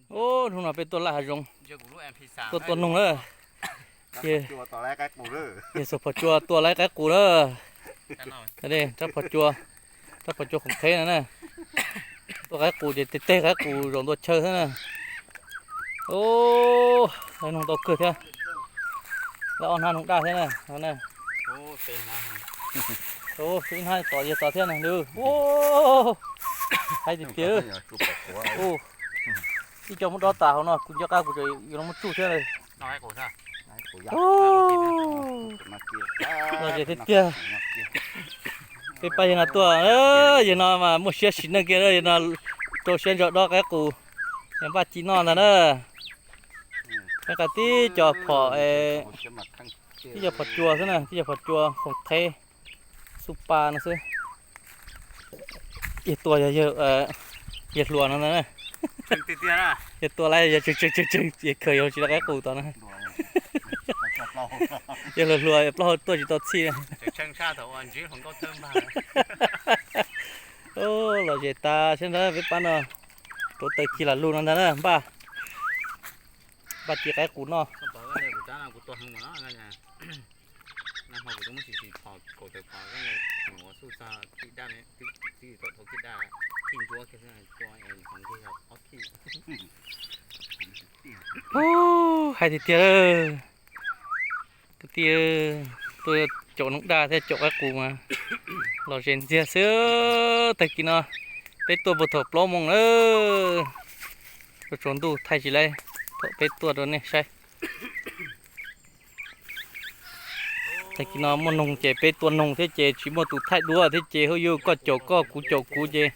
Ub, hnub no peb tuaj laj hav zoov, tuaj tua noog na. Yawg Xus Phom Cua tua laib qaib qus na. Rab phom cua, rab phom cua khoom qheb no na. Tua qaib qus ces teg teg qaib qus zaum ntua chaw xwb na. Ub, laib noog ntau kawg thiab. Laib ob hnab noog daj thiab na. Ub, ib hnab tod yawg tod thiab na. Ub, haib tiag tiag. Ib co muab dob tas hauv no kuv nco qab kuv tseem yuav los muab tsuj thiab. Lom zem tiag tiag. Peb pab yawg no tuaj, yawg no mas muaj siab sim neej kiag, yawg no rau siab ntso dob qaib qus, yawg npaj ci noj ntag na. Peb nqa tib co phom, tib co phom cua xwb na, tib co phom cua khoom qheb, xub pa no xwb. Yawg tua yog yawg hluas no ntag na. Yawg tua laib yawg tseeg tseeg tseeg tseeg ces khaws yawg tsis tau qaib qus tod na. Yawg hluas hluas plaub hau tuaj tsis tau txhij. Lom zem tas sab nrad peb pab no, rauv taws ci lam lug no ntag na, npaj, npaj ci qaib qus noj. Ub, haib tiag tiag. Kwv tij, tuaj caum noog daj thiab caum qaib qus mas lom zem ntxiag xwb. Tag kis no peb tuaj puag thaum plaub moos na, tsaus ntuj thaij tsis laib, thaum peb tuaj rau nej saib. Tag kis no muaj noog ces peb tua noog thiab ces tsis muaj tus thaij duab thiab ces hauj yug koj caum koj kuv caum kuv ces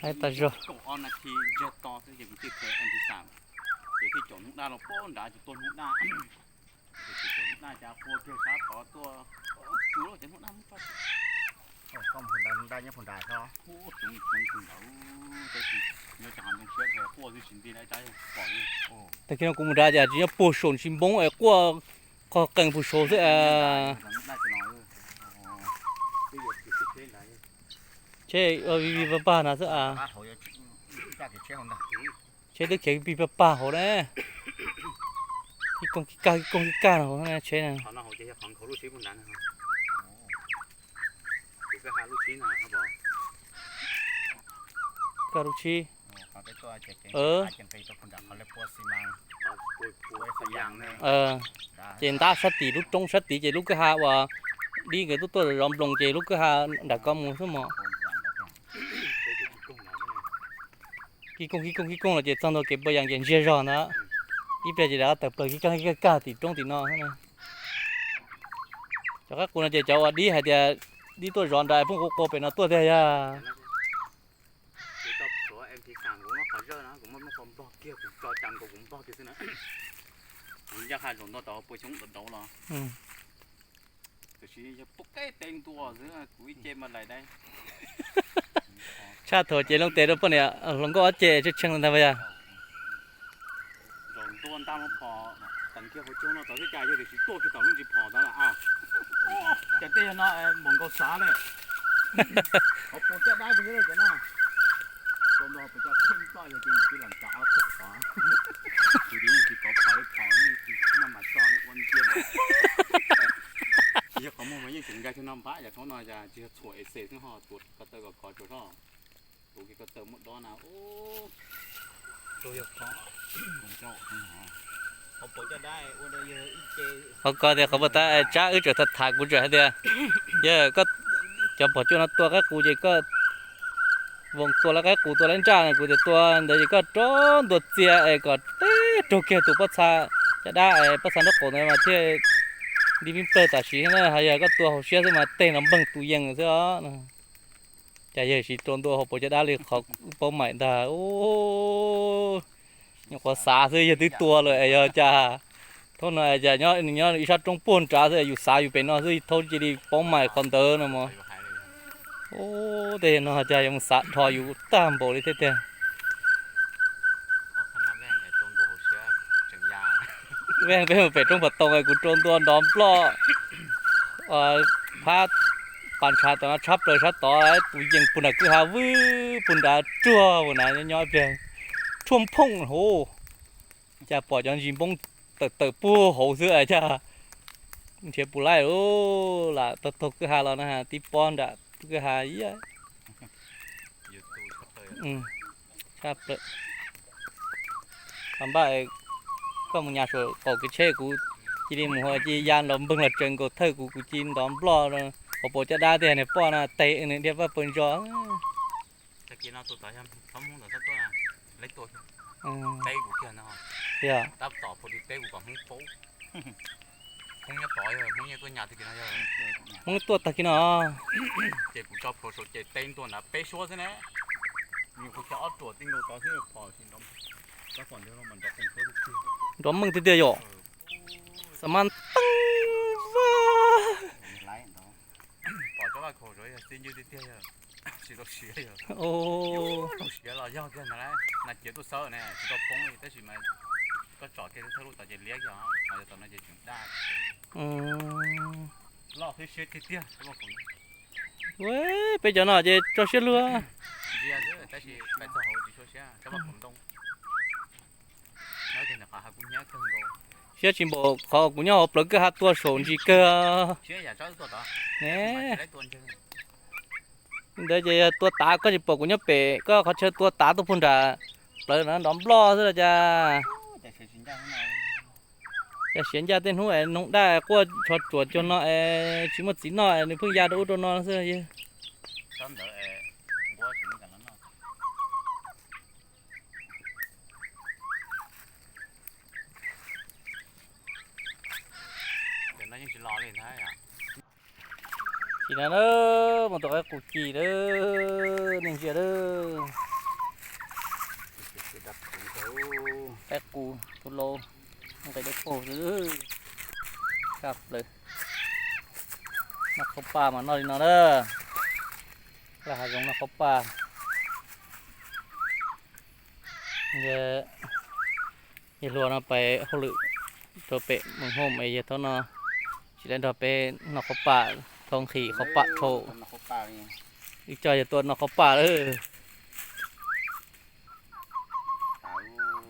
haib tas zog. Tag kis no kuv mus nrad cas tsis nyob puag saum ntsis npoo es quaj qhov qees puag saud xwb. Tsheb vij vij pag pag na xwb. Tsheb twb khiav pig pag pag hauv na. Kib koog kib kag kib koog kib kag no hauv tsheb na. Kag lub tshib. Ces ntab sab tim lub roob sab tid ces lub kwj ha uas dib nkawd tuaj tuaj zov nploos ces lub kwj ha nram ko mus xwb mos. Kib koog kib koog kib koog los ces txog ntua kev puas yas ces ntsiag zog ntag. Ib pliag ces rov tawm plaws kib kag kib kag kag tim roob tim no. Cov qaib qus no ces cov uas dib hais tias dib tuaj zov nrad pheej qua qua pem no tuaj tiag yog. Tshaj thaum ces loo tes rau poj niam hluas nkauj ob ce tshee tshee ntag yog. Cas tej no npaum nkaus xav li. Qhov puas caj dab no, rau nrog puas caj pheej ploj yog ces tsis lam cas ob tug tod. Kuv yeej tsis tau phom li phom yeej tsis noj mas tso li ua ntsia. Tsis yog qhov muag mas yeej tseem nkag cog no npab yam thaum no yog tsis yog txhuam es xes xwb ho tuav ko taw kom khov tsuas zoj. Tuav kiag ko taw muab dob na. Qhov ko tias qhov puas tas tsab wb tseem tham tham kuv tseem hais tias yog koj cov phom cua no tua qaib qus ces koj voos tua lawv qaib qus tua lawv nraj na, kuv tias tua ntawd ces koj rov ntua txia es kom teb raug kiag tus pob txha caj dab es pob txha nraub qaum ntawd mas thiaj li pib pawg tam sim na, ho yog koj tua hauv siab xwb mas teg no npeeg tus yees xwb os. Cas yawg siv rau ntua hauv paus caj dab li qhov paub maim ntag. Nyuam qhuav xav xwb yawg twb tua lawm es yog cas thaum no es cas nyob nws nyob ib sab roob puag nrad xwb es yus xav yus pem no xwb thaum cia li paub maim qhov ntawd no mos. Ub, tej no cas yuav mus xav dhos yus tag npaum li thiab tiag. Peb peb mus pem roob Pham Toom es kuv rau ntua nrov nploj, Tshab, pas ntshav tom no tshab plaws sab tod, tus yees puag nram kwj ha vwb puag nrad ruag puag nrad nyob ib pliag, ruaj phooj hauv. Cas pom cov ntsis npoob tawm tawm puag hauv xwb cas nrhiav puas laij lam taug taug kwj ha los na, tib pob nram kwj ha ib yam. Tshab plaws. Qhov npaj koj mus nyas saum qaum kev tsheb, kuv cia li mus ua cia li ya nrov npleeg los tsaws nkaus thawj kuv, kuv cia li nrov nploj hauv paus caj dab tiag, niag poj no tes nws dhia paj pawg ntso. Tag kis no tus tod yog Hmoob ntawd txhob tuaj, lawv tuaj, teb kuv kiag no. Yog tab tom puag tim teb kuv kom Hmoob paub. Hmoob nyob tod yog Hmoob nyiaj tuaj nyas tag kis no yog. Hmoob tuaj tag kis no. Ces kuv tso plhuav saum ces teb ntua nrad peb suab xwb ne. Nws kuv cov ob ruam ti nkaus tod xwb phom tsis nrov, nrov meej tiag tiag yom. Xam mas teeb vaj. Pom cov vaj khaum yog txi ncw tiag tiag yog. Tsis tau siav yog. Tau siav los yog kiag ntag lauj, nas ciav tuaj xawb ne tsis tau poob li tab sis mas koj tsom kiag thawj lub tod ces liab kiag, ho yog tom no ces tseem daj. Loj thiab siab tiag tiag. Peb cov no ces tso siab luag. Ntsia xwb tab sis pais txog hauv tsis tshua siab, tsob vaj khaum ntoo. Siab tsis npaum qhov kuv nyob hauv plawv kwj ha tuaj saum ntsis kawg. Ne, ntawd ces yog tua tav, koj tsis pom kuv nyob pem koj qhov chaw tua tav tuaj puag nram plawv no nrov nploj xwb los cas. Cas siav ncaj tej hnub es noog daj quaj tsho tsuas cuag no es tsis muaj txiv noj es nws pheej ya rau ub rau no xwb. Tsis na, mus tau qaib qus ci lawm, nej ntsia lawm. Qaib qus tus lau, nqes dawb paug xwb. Kaj plaws. Noj qhaub paj mas noj li no na. Laj hav zoov noj qhaub paj. Yawg hluas no pais hauj lwm rau pem Moos Hooj es yawg thaum no tsis tau nrog peb noj qhaub paj, thaub nqhis qhaub paj dhau. Wb coj yawg tuaj noj qhaub paj lawm.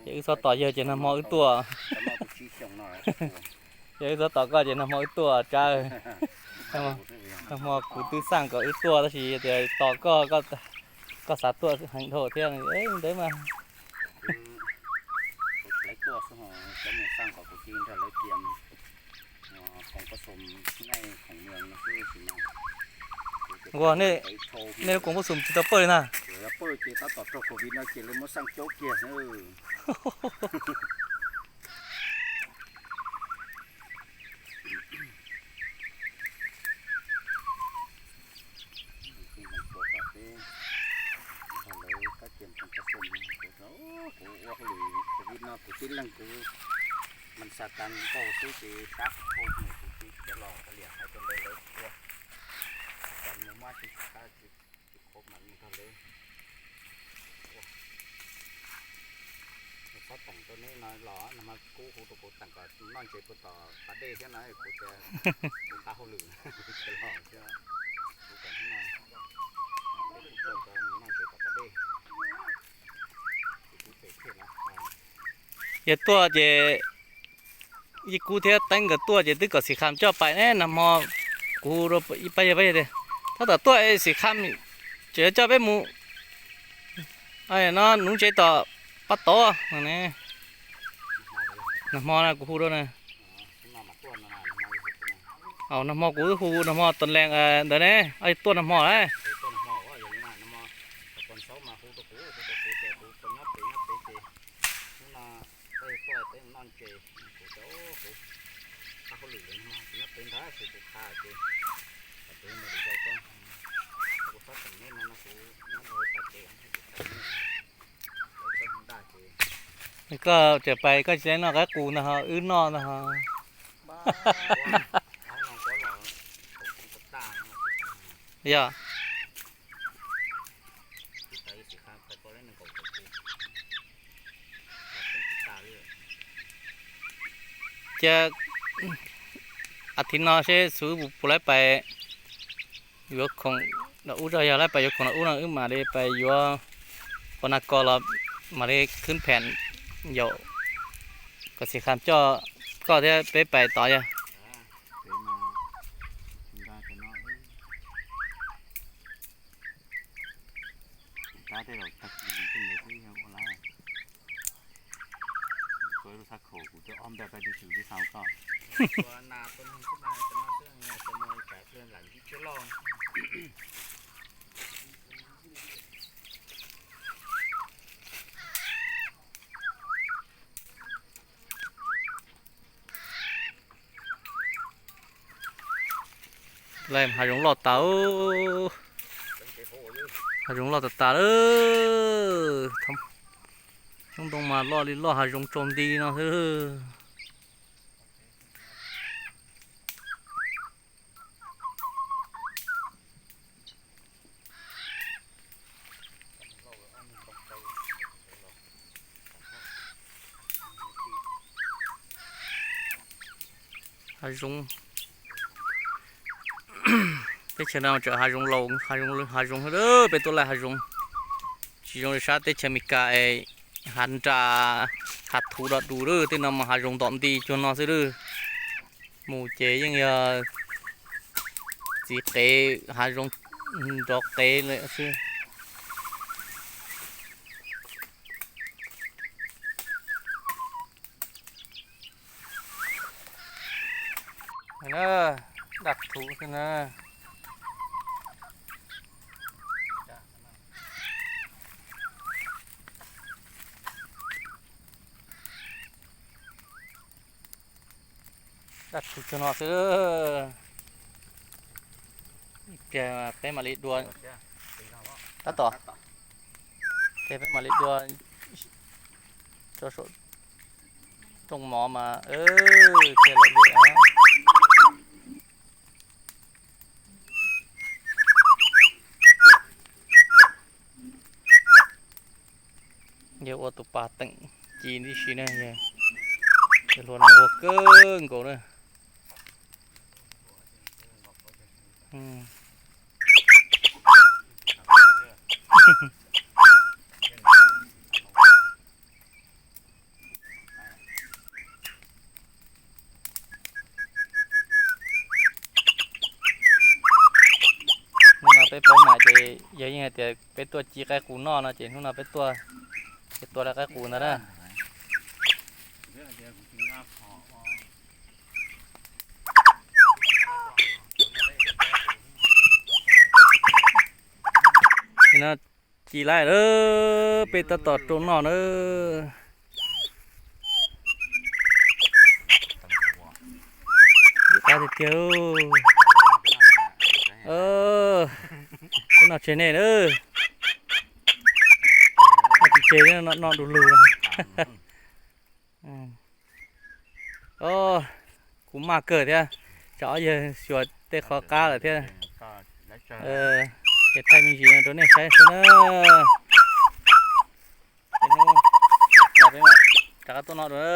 Ces wb txhob tos yawg ces nag hmo wb tuaj. Ces wb txhob tos koj ces nag hmo wb tuaj tsawv. Nag hmo kuv twb xaj kom wb tuaj tab sis yog tias tos koj, koj xav tuaj heev dhau thiab ntawd mas. Ua nej, nej lub koom poj xum tsis tau pawj li na. Kuv ua hauj lwm covid no kuv tib leeg kuv mas xav tas nkaus xwb ces tab hau mus kuv tsis los kav liam hais rau lawv, lawv ua tas mus mab tsis tsis qhov mam mus nrog lawv. Txhob teem rau neb no los nag hmo kuv hu rau kuv teem kom noj ntses puag tom pas dej thiab no kuv tias kuv qab hauj lwm kuv tsis los thiab. Kuv kom hnub no kuv tuaj cov noj ntses tom pas dej. Yog tuaj ces Yij Kub thiab Teeb nkawd tuaj ces twb kom Xim Kham coj pais ne. Nag hmo kuv hu rau ib pab yawg, pab yawg tias, Tab tom tuaj es Xim Kham tseem yuav coj peb mus no nuv ntses tom pab tod. Nag hmo na kuv hu rau na. Nag hmo kuv hu, nag hmo tuas lees ntawd ne, tuaj nag hmo na. Koj tseem pais koj tsis noj qaib qus ntag ho wb noj ntag ho. Yog. Ces a thiv no seb xub puas laib pais Yuav khoom los ub zog yog lawm, pais yuav khoom los ub no wb mam li pais yuav qhov nas kos los mam li khwb pheem yaum kom Xim Kham coj koj thiab peb pais tod yog. Hav zoov loj tas, hav zoov loj tas tas lawm. Lub ntoo mas loj li loj, hav zoov tsaus nti no xwb. Hav zoov, teb chaws no tseem hav zoov laus, hav zoov, hav zoov, peb tuaj laij hav zoov. Tsis zoo li sab teb chaws Amelikas es hav nras, hav thuv do dus lawm, tej no mas hav zoov ntom nti cuag no xwb lawm. Mus ces yeej yog txiv qev hav zoov nrov qev lawm xwb. Daj thuv xwb na. Daj thuv cuag no xwb. Ib pliag peb mam li dua. Tab tom, peb mam li dua rau saum rooj mov mas thiaj lom zem. Yog ua tus pas teem ci tib si na, yog hluas no nquag kawg nkaus na. Hnub no peb paub mas ces yog yeej hais tias peb tuaj ci qaib qus noj no ces hnub no peb tuaj, ces tua lawm qaib qus ntag na. Ci lawm, peb tab tom rau noj na. Qab tiag tiag. Peb noj tseg nej na. Noj tsis tseg, noj du lug. Kuv maj kawg thiab, tsam ob yawg xyuas tej qhov qab lawm thiab. Ces thaij me ntsis no rau nej saib xwb na. Hnub no peb mam rov qab tuaj noj dua.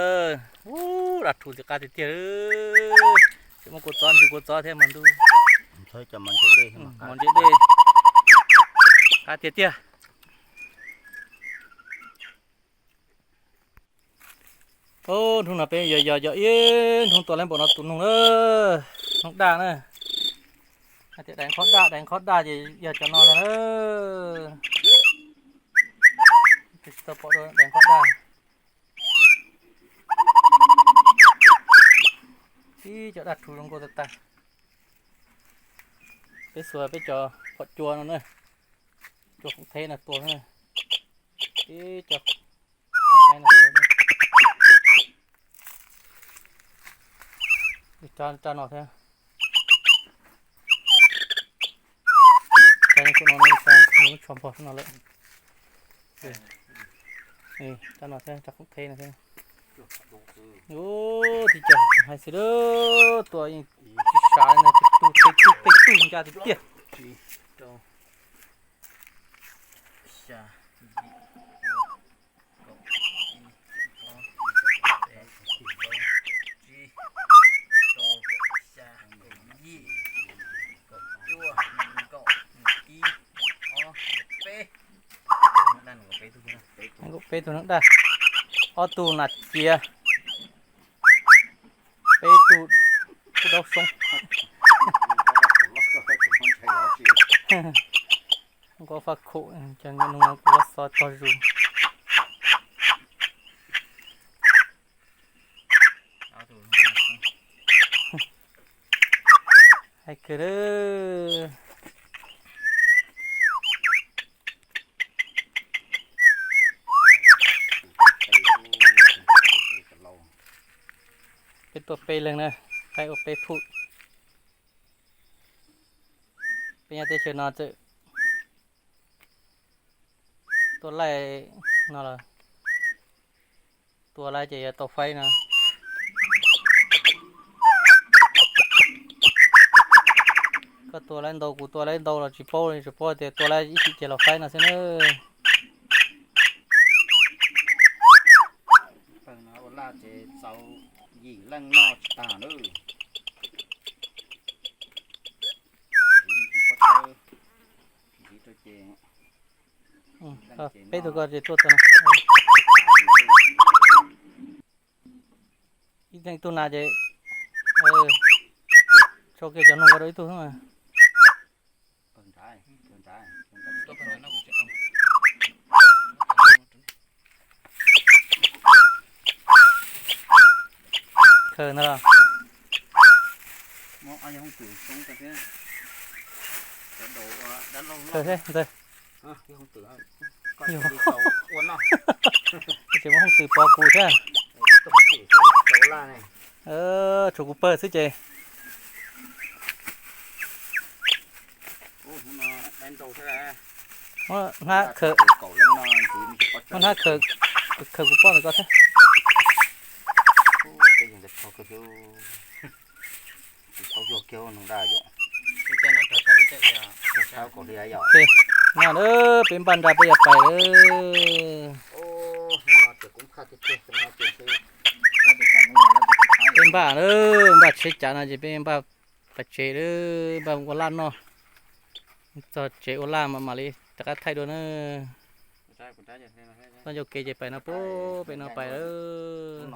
Ub, daj rhuv ntxim qab tiag tiag. Tsis muaj kua txob ntsis kua txob thiab mas ntuj. Mov ntse dej, qab tiag tiag. Hnub no peb yog yog yog ib hnub tua lawm npaum no tus noog na, noog daj na. Hais tias daim nqhob daj, daim nqhob daj ces yog cov no ntag na. Tsis tau pom dua daim nqhob daj. Ib co daj rhuv zoo nkauj tag tag. Peb xuas peb cov phom cua no na, cua khoom theb no tua na. Ib co no tua. Rab no thiab. Rab no, rab no lawm. Rab no thiab, rab khoom theb no thiab. Ub, tib co hais xwb, tua yeej tsis sawv no, tej tug tej tug ncaj tiag tiag. Peb tug neeg dag, ob tug nas ciav, peb tug kuj daub soob. Nkaub faj khum, cov nub no kuv loj xo tog zus. Hais kawg lawm. Peb tuaj peb leeg na, qaib ua peb phum. Peb nyob teb chaws no txawm tua laij no los, tua laij ces yuav tau faib no. Koj tua laij ntau kuv tua laij ntau los tsis paub li, tsuas paub tias tua laij ib chim ces los faib no xwb na. Pawg no ua laj ces txaus yim leej noj tsis tag na. Peb tug ko ces tuaj tau no. Ib leeg ib tug na ces, tso kiag cov noog ko rau ib tug xwb mas. Khaws ntag los. Khaws thiab ntag. Tsis muaj hooj twm pov kuv thiab. Tshuav kuv pawg xwb ces. Muab hnab khaws, muab hnab khaws, khaws kuv poj ntawm ko thiab. No peb npaj nra peb yuav pais lawm. Peb npaj lawm, npaj tsheb cav no ces peb npaj pais tsev lawm, npaj ua laj noj. Txog tsev ua laj mam mam li rov qab thaij dua na. Txoj ncauj kev ces pais no pub pem no pais lawm.